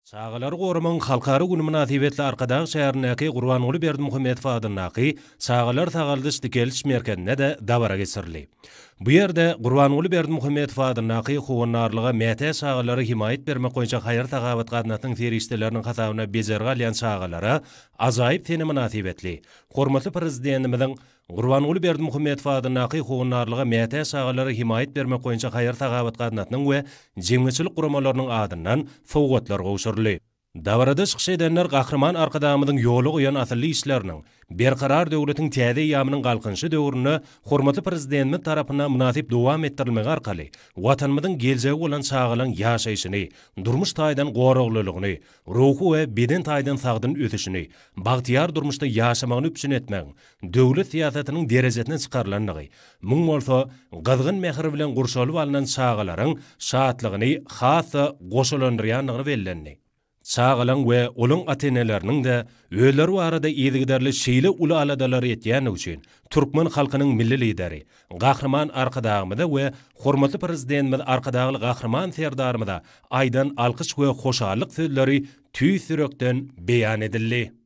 Çagalary goramagyň halkara güni mynasybetli Arkadag şäherindäki Gurbanguly Berdimuhamedow adyndaky Çagalar sagaldyş-dikeldiş merkezinde-de dabara geçirildi. Bu ýerde Gurbanguly Berdimuhamedow adyndaky Howandarlyga mätäç çagalara hemaýat bermek boýunça haýyr-sahawat gaznasynyň serişdeleriniň hasabyna bejergi alýan çagalara ajaýyp sene mynasybetli hormatly Prezidentimiziň Gurbanguly Berdimuhamedow adyndaky Howandarlyga mätäç çagalara hemaýat bermek boýunça haýyr-sahawat gaznasynyň we jemgyýetçilik guramalarynyň adyndan sowgatlar gowşuryldy. Dabarada çykyş edenler Gahryman Arkadagymyzyň ýola goýan asylly işleriniň Berkarar döwletiň täze eýýamynyň Galkynyşy döwründe hormatly Prezidentimiz tarapyndan mynasyp dowam etdirilmegi arkaly Watanymyzyň geljegi bolan çagalaryň ýaşaýşyny, durmuş taýdan goraglylygyny, ruhy we beden taýdan sagdyn ösüşini, bagtyýar durmuşda ýaşamagyny üpjün etmegiň döwlet syýasatynyň derejesine çykarylandygy, muň bolsa gyzgyn mähir bilen gurşalyp alnan çagalaryň şatlygyny has-da goşalandyrýandygyny bellendi. Çagalaryň we olaň ata-eneleriniň-de özleri barada yzygiderli şeýle uly aladalary etýändigi üçin türkmen halkynyň Milli Lideri, Gahryman Arkadagymyza we hormatly Prezidentimiz Arkadagly Gahryman Serdarymyza aýdan alkyş we hoşallyk sözleri tüýs ýürekden beýan edildi.